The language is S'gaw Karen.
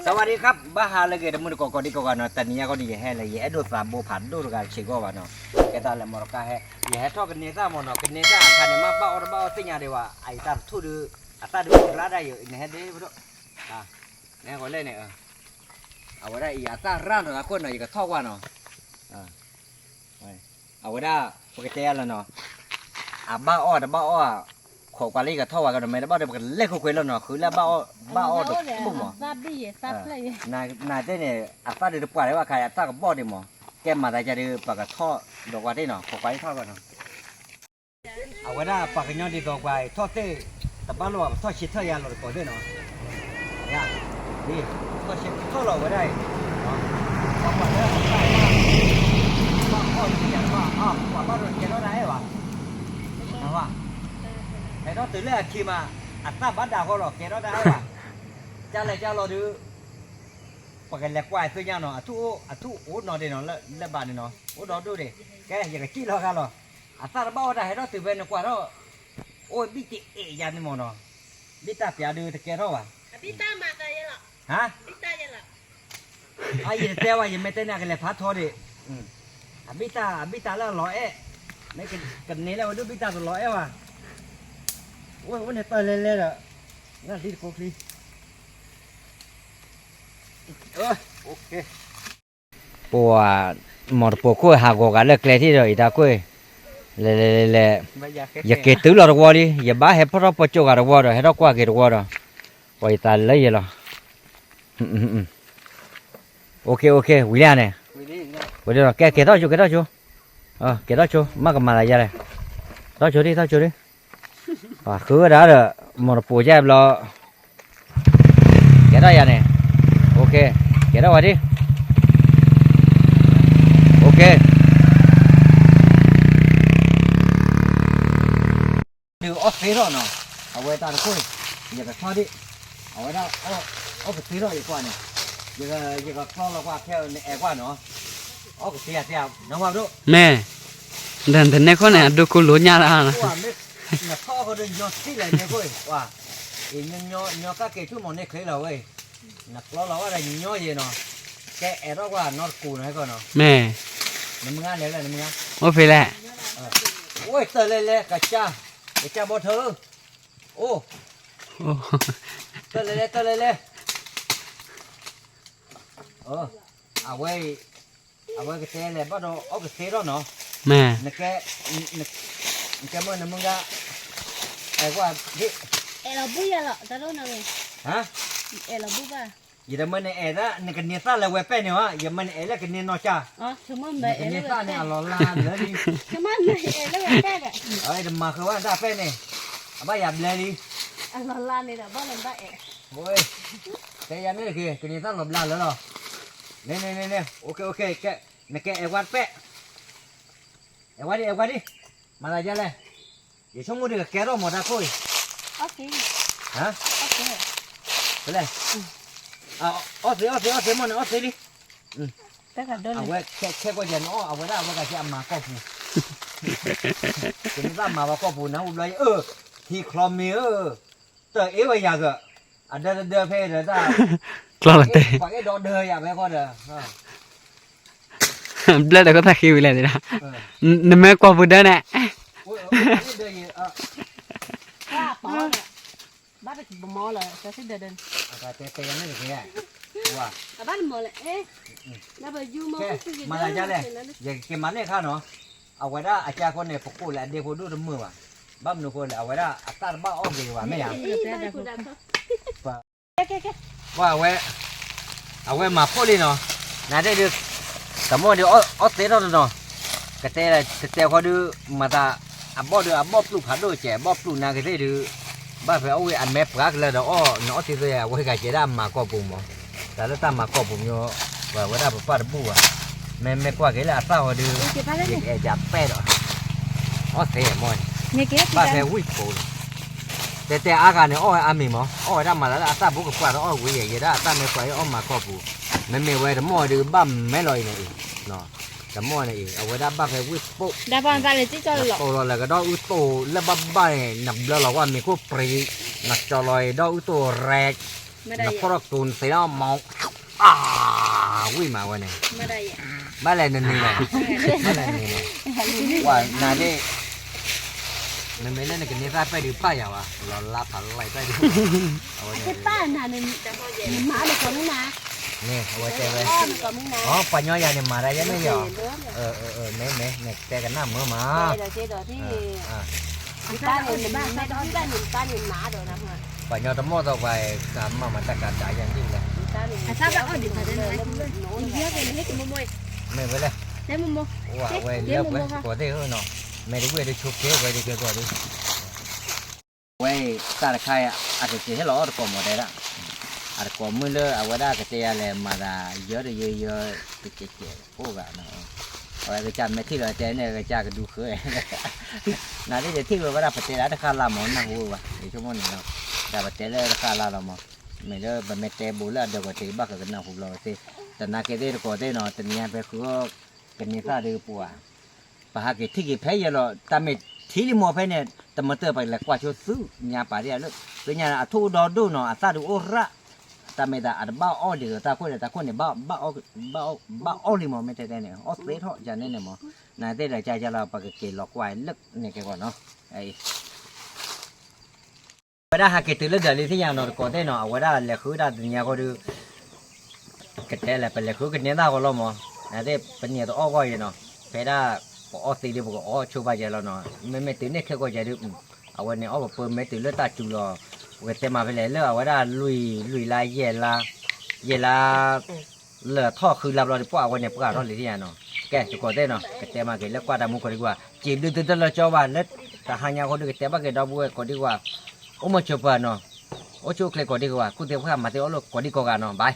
สวัสดีครับ ဘၣ်ဟါလၢအဂ့ၤ တမုၢ်တကိးကိးဒံကိးဂၤနီၤ, တနံၤအံၤဃီန့ၣ် ယဟဲလၢ ယအဲၣ်ဒိးသးဘိဖးဒိၣ်တဂၤတဆံးဂီၢ်ဘၣ်နီၤ, ကဲသးလၢမီတကါဟဲ, ယဟဲထီၣ်ကန့ၢ်သၣ်မၢ်နီၤ, ကန့ၢ်သၣ်အခါန့ၣ် မ့ၢ်ဘၣ်အီၣ်တဘၣ်အီၣ်သ့ၣ်ညါဒံးဘၣ်, အအံၤတၢ်တထူၣ်ဒုး, အသၣ်ဒုးအိၣ်ကလါဒၣ်ယိၤ နဟဲဒ့ပဒိၣ်, နဟဲကီးလဲၣ်န့ၣ်, အဝဲဒၣ်အံၤအသၣ်ရၣ်နီၤ အခိၣ်နီၤ ယကထီၣ်ကွၢ်နီၤ အဝဲဒၣ် ပကတဲယၤလီၤနီၤ, အဘၣ်အီၣ်တဘၣ်အီၣ်, ခိးကွၢ်လၢယကထီၣ်ဝဲကဒီး မ့ၢ်တဘၣ်ဒီး ပကလဲၤခိးကွဲးလီၤနီၤ, ဃုလၢဘၣ်အီၣ်တဘၣ်အီၣ်တဘၣ်မၢ်, နတဲန့ၣ် အသၣ်ဒုးတပှၢ်လၢၤဘၣ်ခါ အသၣ်ကဘီၣ်ဒံးမၢ်, ကဲမၤသးဒ်ဒီး ပကထီၣ်ဒီးကွၢ်တ့ၢ်နီၤ, ခိးကွၢ်လၢထီၣ်ကွၢ်နီၤ အဝဲဒၣ်ပှၤကညီဒ်သိးပှၤထီၣ်သ့ၣ် တဘၣ်လိာ်ဘၣ် ပထီၣ်ဆံထီၣ်ယါလီၤတကိးသ့ၣ်နီၤ, ယၤ, ထီၣ်ဆံထီၣ်လီၤဝဲဒၣ်အံၤ, ပှၤလၢအသၣ်ဘၣ်, ဘၣ်အီၣ်တယၤတဘၣ်, ပှၤဘၣ်ဒီးကဲထီၣ်ဒၣ်အဲၣ်ဘၣ်, ဟဲထီၣ်တုၤလၢအခံမး, အသၣ်ဘၣ်ဒၣ်ဃီလီၤ ကဲထီၣ်ဒၣ်အဲၣ်ဘၣ်, ကၢ်လဲၤကၢ်လီၤဒုး ပကလဲၤကွၢ်သ့ၣ်ညါနီၤ, အထူၣ်အိၣ်နီၤဒံးနီၤ, လၢဘၣ်န့ၣ်နီၤ အိၣ်ဒီဒိၣ်ဒံး, ကဲ ယကစံၣ်လီၤဂၤလီၤ, အသၣ်တဘၣ်အီၣ်တၢ်ဟဲထီၣ်တုၤဖဲနကွၢ်ထီၣ်, အိၣ်ဘံၣ်တအဲၣ်ယၤန့ၣ်မၢ်နီၤ, ဘံၣ်တၢ်ပျးဒုးတကဲထီၣ်ဘၣ်, ဟါ, အယတတဲဝဲ ယမ့ၢ်တဲန့ၣ် အကလဲၤဖးထီဒံး, အဘံၣ်တၢ် အဘံၣ်တၢ်လၢအလီၤအဲၣ်, မ့ၢ်ကန့ၢ်လၢဝဲဒုးဘံၣ်တၢ်တလီၤအဲၣ်ဘၣ်, အိၣ်န့ၣ်တၢ်လဲၤလဲၤဒီး, နလံတကိးချံ ပှၤ မီၢ်တပိာ်ခိၣ်ဟးဂီၤဂၤလၢကျဲထံၣ်ဒီးအံၤတၢ်ကွ့ၢ်, လဲၤလဲၤလဲၤလဲၤ, ယက့ၤတုၤလီၤတဝီလံ, ယဘၣ်ဟဲဖီၣ်ထီၣ်ပီၢ်ကၠိဂၤတဝီဒီး ဟဲထီၣ်ကွၢ်က့ၤတဝီဒီး, ပှၤယသးလၢယဲလီၤ, အိၣ်ခ့အိၣ်ခ့ ဝံၤလံန့ၣ်, ဝံၤလံဒီး ကဲက့ၤထီၣ်ဆိ က့ၤထီၣ်ဆိ, က့ၤထီၣ်ဆိ မ့ၢ်ကမၤသးယါလဲၣ်, ထီၣ်ဆိဒံး ထီၣ်ဆိဒံး, ပှၤဃုဝဲဒၣ်ဒီး မီၢ်တပိာ်ယါဘျီ ကဲထီၣ်ယၤန့ၣ်, ကဲထီၣ်ဝဲဒၣ်, ဒုးအီၣ်သ့ထီၣ်နီၤ, အဝဲတၢ်တခိၣ်န့ၣ်, ယကထီၣ်ဒံး, အဝဲဒၣ်, အီၣ်ကသ့ထီၣ်ယကွၢ်န့ၣ်, ယကကျီလီၤကွၢ်ခဲအံၤ နအဲၣ်ကွၢ်နီၤ, အီၣ်ကသ့ယၤသ့ယၤ, နဝဲဒၣ်, မ့ၢ်, ဒီးနတနဲၣ်ခိၣ်န့ၣ် အဒိကိလိညါလၢ, နထီၣ်ဃီဒီးညီသံလၢန့ၣ်ခိၣ်, ညီကၢ်က့ၤဆူမီၢ်န့ၢ်ချ့လီၤဝဲ, နကျီလီၤဝဲဒီးညီယဲနီၤ, ကဲအဲၣ်ထီၣ်ကွၢ်နီတကိးနီၤဟဲကီနီၤ, မ့ၢ်, နမုၢ်ဂၤလဲၤလဲၣ် နမုၢ်ဂၤ, အိၣ်ဖဲလဲၣ်, အိၣ်တၢ်လဲၤလဲၤ ကစၢ်, ကစၢ်ဘီထၢ, အိၣ်, တၢ်လဲၤလဲၤ တၢ်လဲၤလဲၤ, အဝဲ, အဝဲကတဲလဲၤဘၣ်ဒီးအီၣ်ကသ့ထီၣ်နီၤ, မ့ၢ်, နကဲမ့ၢ်နမုၢ်ဂၤ, အဲၣ်ကွၢ်ဒ်, အဲၣ်လီၤဘုယၤလီၤ တၢ်ဒိၣ်နီၤ, ဟါ, အဲၣ်လီၤဘုဘၣ်, ယတမၢနအဲၣ်ဒၣ် နကန့ၢ်သၣ်လၢဝဲပဲၢ်န့ၣ်ဝဲ, ယမၢနအဲၣ်လၢကန့ၢ်နီၢ်ကၢ်, နကန့ၢ်သၣ်န့ၣ်အလီၤလါလၢလံ, တမၤဃုာ်ဝဲဒၣ်ပဲၢ်န့ၣ်, အဘၣ်ယၤဘျဲလံ, အလီၤလါန့ၣ်ဒီးဘၣ်လၢဘၣ်အဲၣ်, တဲယၤန့ၣ်တက့ၢ် ကန့ၢ်သၣ်လီၤဘျါလၢလီၤ, န့ၣ်န့ၣ်န့ၣ်န့ၣ် အိၣ်ခ့အိၣ်ခ့, နကအဲၣ်ဝဲတပဲၢ်, အဲၣ်ဝဲဒံး အဲၣ်ဝဲဒံး, မၤသးဒ်လဲၣ်, ယဆိကမိၣ်ဒ်ကကဲထီၣ်မီၢ်တၢ်ခိၣ်အံၤ, ဟါ, ဖဲလဲၣ်, အီၣ်သ့ အီၣ်သ့ အီၣ်သ့ မီၢ်န့ၣ်အီၣ်သ့လံ, အဝဲခဲခဲကွၢ်ယၤန့ၣ်အီၣ် အဝဲဒၣ်အဝဲကစၢ်အမၤကီၢ်ပူၤ, ကန့ၢ်သၣ်မၤဝဲကီၢ်ပူၤ နၢ်ဟူဘျီအံၤ အၢ, ဟံၣ်ချီမ့ၢ်ဧၢ, တၢ်အ့ၣ်ဝဲယၤက, အဒၢတဒၢဖဲဒီးတၢ်, ကျီလီၤတဲာ်, ပှၤအဲၣ်ဒိးဒၢယၤဖဲဃီဒီး, ဘျၢဒီးကသၣ်ဃ့ဝံၤလဲၣ်ဒၣ်, နမ့ၢ်ကွၢ်ပူၤဒၢန့ၣ်, ဘၣ်တဘမီလၢ, တဲတဲယၤန့ၣ်တက့ၢ်, ဝါ, ဘၣ်တမီလၢ, မၤသးဒ်လဲၣ်, ယကက့ၤမၤန့ၢ်အခါနီၤ, အဝဲဒၣ်အကါဃိန့ၣ် ပကိးလၢအဒ့ဖိဒိၣ်တမုာ်ဘၣ်, ဘၣ်မနုၤဃိလဲၣ် အဝဲဒၣ်အသၣ်တဘၣ်အီၣ်ဂ့ၤဘၣ်မ့ၢ်ဧါ ပှၤဝဲ, အဝဲမၤဖှိၣ်လံနီၤ, နဒ့ၣ်ဒုး, တမီၢ်ဒုးအီၣ်သ့ထီၣ်တနီၤ, ကတဲ, ကတဲဃီဒုး, မၤသး, အဘီၣ်ဒုးအဘီၣ်ပျုၢ်ဖးဒိၣ်ကဲး အဘီၣ်ပျုၢ်နၤကသ့ၣ်ဒုး, ဘၣ်ဖဲအီၣ်ဝဲအမဲပှၤကလၢၤဒီးအီၣ် နအီၣ်သ့သိးယၤ အဝဲဂၤကဲဒၣ်အမၤကီၢ်ပူၤမး, တၢ်လၢတၢ်မၤကီၢ်ပူၤမး, ပှၤဝဲဒၣ်ပပၢ်တဘူၣ်ဘၣ်, မ့မ့ၢ်ကွၢ်က့ၤလၢအသၣ်ဃီဒုး, ယကအဲၣ်ကပဲၢ်ဒီး, အီၣ်သ့မး, ဘၣ်ဖဲဝံၣ်ပိာ်လီၤ တဲတဲအါဂၤန့ၣ် အီၣ်ဝဲအါမံၤမး, အီၣ်ဝဲဒၣ်မၤလၢအသၣ်ဘိကပှၢ်ဒီးအီၣ်ဝံၤယဲ ယဲဒၣ်အသၣ်မ့ၢ်ပှၤအံၤအီၣ်မၤကီၢ်ပူၤ, မ့မ့ၢ်ဝဲတမီၢ်ဒုးဘၣ်မဲလီၤအံၤန့ၣ်အံၤ, တမီၢ်န့ၣ်အံၤ အဝဲဒၣ်ဘၣ်ဖဲဝံၣ်ပိာ်, တိၢ်လီၤလၢကဒီးအုၣ်တိၢ်လၢဘၣ်ဘၣ်န့ၣ် နဘျၢလီၤဝဲမ့ၤခိၣ်ပြံၤ, နကၠီလီၤအံၤဒီးအုၣ်တိၢ်ရဲၣ်, နဖီၣ်ထီၣ်ကိၤနသ့လီၤမး, အါ, ဝံၣ်မးဝဲန့ၣ်, ဘၣ်လဲၣ်နနုၤလဲၣ်, ဘၣ်လဲၣ်နနုၤလဲၣ်, ပှၤနၤဒ့ၣ်, မ့မ့ၢ်လၢနကန့ၢ်သၣ်ပဲၢ်ဒုးပၣ်ယၤဘၣ်, လီၤလါဖးလံပဲၢ်ဒုး, အဝဲန့ၣ်, န့ၣ်အဝဲတဲဝဲ, အပှၤညီယၤန့ၣ်မၤတၢ်ယဲန့ၣ်ယီၤ, မ့မ့ၢ်နတဲကနၣ်မုာ်မး ပှၤညီတမီၢ်သိးပှၤမၤမၤတၢ်ကးတးယၤဒ်လဲၣ်, မ့ၢ်ဝဲလဲၣ်, ဝဲလၢပှဲၤကိးသ့ၣ်ဧၢနီၤ, မ့ၢ်တဝံၣ်တဆိးကဲဝဲတကဲကိးသ့ၣ်, ဝဲတၢ်တခါအံၤ အကက့ၤဟဲလီၤအီၣ်တကိးမီၤတဲဒၣ်, အတကိးမုၢ်လၢအဝဲဒၣ်ကတဲယၤလဲၣ် မၤသးယၢတယၢယၢ ကကဲကဲအိၣ်ဂၤနီၤ, အဝဲကစၢ်မဲာ်ထံၣ်လီၤတဲန့ၣ် ကစၢ်ကဒုဃၢ, နၤဒ့ၣ်ယထံၣ်ဝဲဝဲဒၣ်ပတဲဒၣ်တဃၣ်လၢ်မး နၢ်ဟူဝဲဘၣ် ယဆိကမိၣ်န့ၣ်နီၤ, တၢ်ပတဲလၢတဃၣ်လၢ်လီၤမး, မ့ၢ်လၢပမ့ၢ်တဲဘိးလၢအဒၢးဂီၤတ့ၢ်ဘၣ်ဃးကနၢ်ဟူလီၤဝဲသ့ၣ်, တနာ်က့သ့ၣ်တကိးသ့ၣ်နီၤ တနံၤညါဖဲဃုအီၣ်ကန့ၢ်သၣ်ဒုးပှၤ ပဟးက့ၤထံၣ်က့ၤဖဲယဲလီၤ တၢ်မ့ၢ်ထံလံမီၤဖဲန့ၣ် တမၤတၢ်ပလဲၤကွၢ်ဆိသုညါပာ်ဒ်လၢ, သ့ၣ်ညါအထူၣ်ဒီဒိၣ်နီၤ အသၣ်ဒုးအိၣ်ရၣ်, တၢ်မ့ၢ်သးအတဘၣ်အီၣ်ဒံးတၢ်ခိၣ်န့ၣ် တၢ်ခိၣ်န့ၣ် ဘၣ်အီၣ်လံမီၤ မ့ၢ်တဲတဲန့ၣ် အီၣ်သ့ထီၣ်ယၤန့ၣ်န့ၣ်မီၤ, နသ့ၣ်ဒီးကၢ်ကၢ်လီၤ ပကက့ၤလီၤကွၢ်လၢန့ၣ်ကဲဂီၤနီၤ အဝဲဒၣ်ဟးက့ၤတုၤလၢဒၢးလံသ့ၣ်ညါနီၤ တကိးသ့ၣ်နီၤ အဝဲဒၣ်လဲၤဃုဒၣ်တနံၤညါဃီဒီး ကတဲလဲၣ် ပလဲၤဃုကန့ၢ်သၣ်ဃီလီၤမး, နသ့ၣ်ပန့ၢ်တအီၣ်ဂီၢ်အံၤနီၤ, ဖဲဒၣ် ပအီၣ်သ့ဒီး ပကအီၣ်ဆိဘၣ်ယဲလီၤနီၤ, မ့မ့ၢ်တုၤန့ၣ်ခဲကိးယဲဒီး အဝဲန့ၣ်အီၣ်ပပၢမ့ၢ်တုၤလၢတၢ်စူၤလီၤ, ပကတဲမးဖဲလဲၣ် လၢအဝဲဒၣ်လွံၢ်လွံၢ်လါယဲၢ်လါ, ယဲၢ်လါ လၢထီၣ်ဃုလါဘျီဒီး ပှၢ်အဝဲန့ၣ်ပှၢ်ထီၣ်လံသ့ၣ်ညါနီၤ, ကဲ တကိးသ့ၣ်နီၤ ကတဲမးက့ၤလၢကွၢ်တၢ်မူကိးဒံကွၢ်, စံးဘျုးသုတလၢကၠီဘၣ် လၢတဟါညါဃီဒီး ကတဲဘၣ်က့ၤဒီပုၢ်ဝဲၢ်ကိးဒံကွၢ်, အိၣ်မုာ်ဆိးပၢၤနီၤ, အိၣ်ဆူၣ်အိၣ်ချ့ကိးဒံကွၢ်, ကူၣ်သ့ဖှၢ်မၤသ့အီၣ်လိၣ်ကိးဒံကိးဂၤနီၤ, bye.